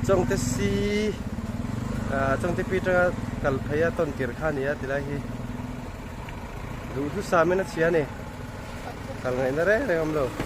Chawngte si Chawngte pi atanga kal phei a tawn tir kha a ni a tilai hi duhthusam in a chhia a ni kal ngaihna reng reng a awm lo.